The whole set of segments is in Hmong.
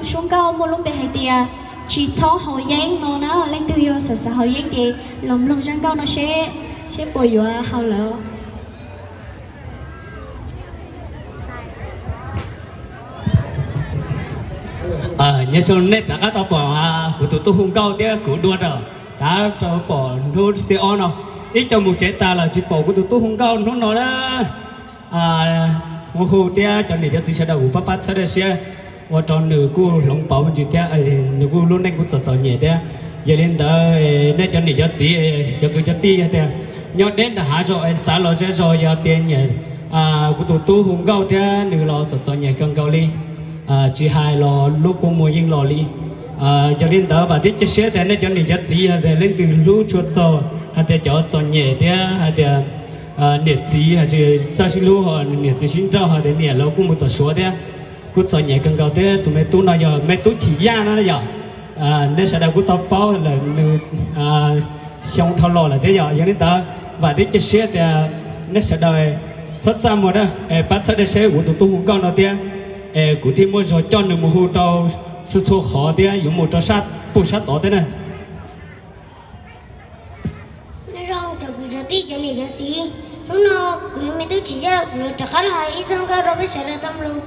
Suab nkauj muaj lub npe hais tias tsis txhob haus yeeb no na. Leej twg yog xav xav haus yeeb ces los mloog zaj nkauj no seb, seb puas yuav haus lawm. Nyob zoo nej rov qab tau pom kuv tus tub hu nkauj thiab kuv dua rau, rov tau pom hnub xiab ob no, ib co mus tsev tas lawm tsis pom kuv tus tub hu nkauj hnub no na. Mus hu thiab cov niam cov txiv sawv daws kuv pab pab txhawb dawb siab ua rau nws kuj hloov pauv me ntsis thiab, nws kuj lub neej kuj txom txom nyem thiab. Yog li ntawd nej cov niam cov txiv, cov kwv cov tij yog tias nyob deb nram hav zoov es txav los zej zog yog tias nyiam kuv tus tub hu nkauj thiab nws los txom txom nyem kawg nkaus li, tsis hais los lub kua muag yeej los li. Yog li ntawd vam thiab cia siab tias nej cov niam cov txiv yog tias leej twg hlub tshua txog hais tias cov txom nyem thiab hais tias niam txiv tsis txawj sib hlub, niam txiv sib nrauj hais tias niam lawv kuj mus tom Suav thiab, kuj txom nyem kawg nkaus thiab. Tus me tub no yog me tub Chim Yaj no yog nej sawv daws kuj tau paub lawm nws xyoo dhau los lawm thiab yog. Yog li ntawd vam thiab cia siab tias nej sawv daws txhob txaj muag na, es pab txhawb dawb siab kuv tus tub hu nkauj no thiab, es kuv thiaj muaj zog coj nws mus hu rau txhua txhua qhov thiab yuav mus rau sab puag sab tod thiab na. Nyob zoo cov kwv cov tij cov niam cov txiv, hnub no kuv yog me tub Chim Yaj, kuv yuav rov qab los hais ib txoj nkauj rau peb sawv daws tau mloog.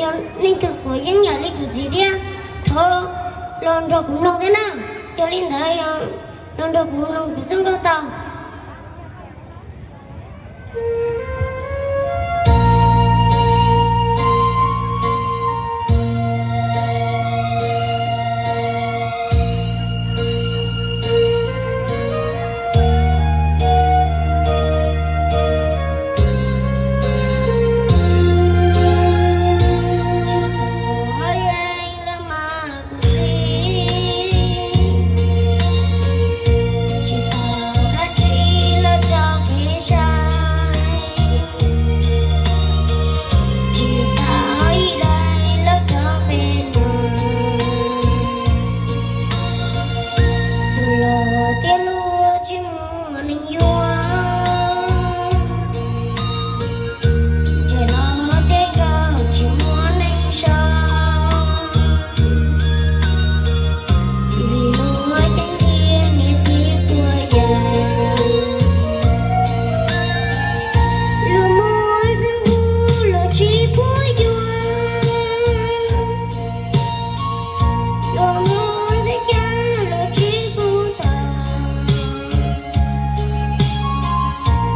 Yog leej twg quav yeeb yam li kuv txiv thiab, thov los nrog kuv mloog thiab na. Yog li ntawd, los nrog kuv mloog kuv txoj nkauj tau. Tsis tau dab tsi los rau peb saib, tsis tau ib daim los rau peb mloog. Tus hluas thiab luag tsis muaj neeg yuav, ntshe no thiab koj tsis muaj neeg so. Vim luag tseem tiag niam txiv quav yeeb, luag muaj ntxeev huv luag tsis pub yuav, luag muaj ntxeev cab luag tsis pub tau.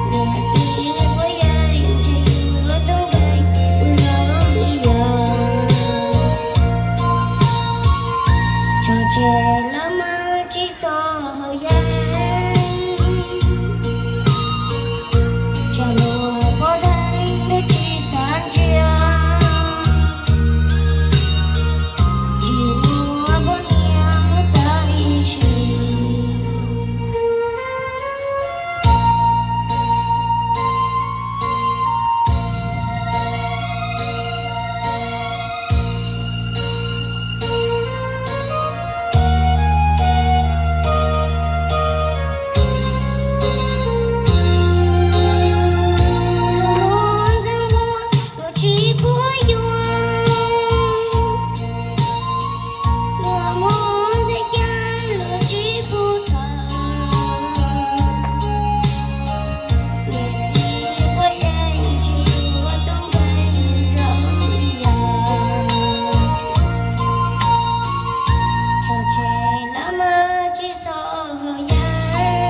Niam txiv quav yeeb ntshe yuav tub nkeeg kuv zoo li yog, tso tseg los mas tsis txhob haus yeeb, tsam luag pom dheev lawv tsis xav ntsia, tsis muaj poj niam muaj tau ib tse. Luag ntxeev huv luag tsis pub yuav, luag muaj ntxeev cab luag tsis pub tau. Niam txiv quav yeeb ntshe yuav tub nkeeg zoo li yog, tso tseg los mas tsis txhob haus yeeb,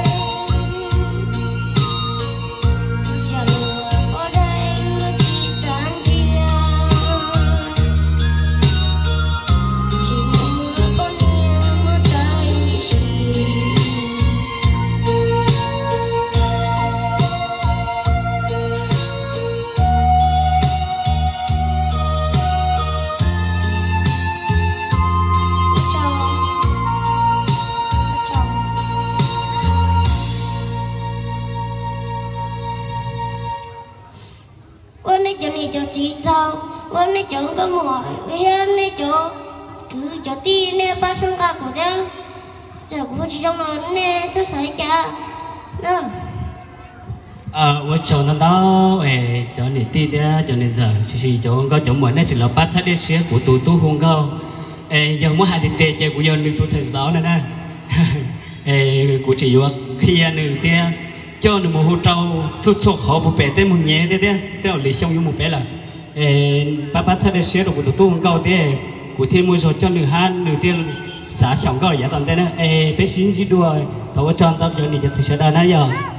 tsam luag pom dheev luag tsis xav ntsia, tsis muaj poj niam muaj tau ib tse. Ua nej cov niam cov txiv txaus, ua nej cov nkauj muam thiab nej cov kwv cov tij nej pab txhawb nqa kuv thiab. Txawm kuv hu tsis zoo los nej txhob xav li cas na. Ua tsaug ntau ntau es cov niam tij thiab cov niam ntxawm, tiam sis cov nkauj cov muam nej tseem los pab txhawb dej siab kuv tus tub hu nkauj. Yog muab hais tiag tiag ces kuv yog nws tus thawj zaub na na. Kuv tseem yuav qhia nws thiab coj nws mus hu rau txhua txhua qhov puag pem tej moog nyev thiab thiab tej uas lwm xyoo yuav mus pem lawm. Pab pab txhawb siab rau kuv tus tub nkauj thiab, kuv thiaj muaj zog coj nws hab nws thiaj xav xyaum nkauj yav tom ntej na. Es peb sib ntsib dua, thov ua tsaug ntau rau niam cov txiv sawv daws na yog.